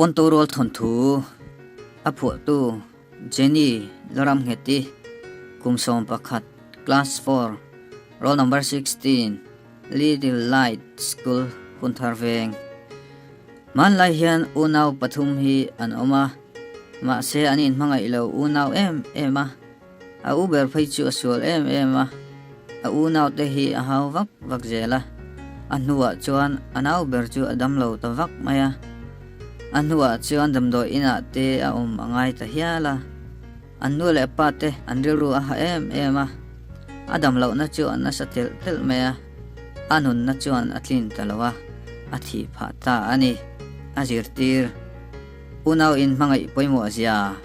Pawnto rual thawnthu a phuahtu Jenny Laramngheti, kum 11, Class 4, Roll Number 16, Little Light School, Hunthar Veng. Hmanlai hian unau pathum hi an awm a, mahse an inhmangaih lo unau em em a. A u ber phei chu a sual em em a, a unaute hi a hau vak vak zel a. A hnuah chuan a nau ber chu a dam lo ta vak mai a. A hnuah chuan damdawi inah te a awm a ngai ta hial a. An nu leh pa te an rilru a ha em em a, a dam lohna chu a nasa telh telh mai a, a nunna chuan a tlin ta lo a, a thih phah ta a ni. A zirtir, Unau inhmangaih pawimawh zia.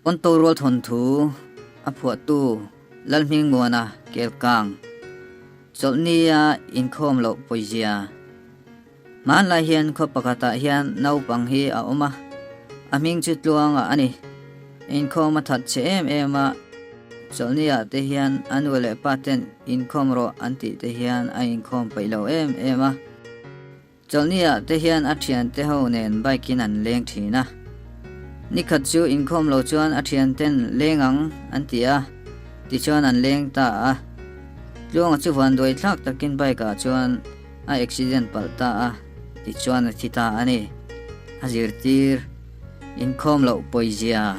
Pawnto rual thawnthu a phuahtu Lalhmingmuana Kelkang chawlhnia inkhawm loh pawizia. Hmanlai hian khaw pakhatah hian naupang hi a awm a, a hming chu Tluanga a ni. Inkhawm a that che em em a, chawlhniah te hian a nu leh pa ten inkhawm rawh an tih te hian a inkhawm peih lo em em a. Chawlhniah te hian a thiante ho nen bike in an leng thin a. Nikhat chu inkhawm lo chuan a thianten leng ang an ti a, tichuan an leng ta a. Tluanga chu vanduai thlak takin bike ah chuan a accident palh ta a, tichuan a thi ta a ni. A zirtir inkhawm loh pawizia.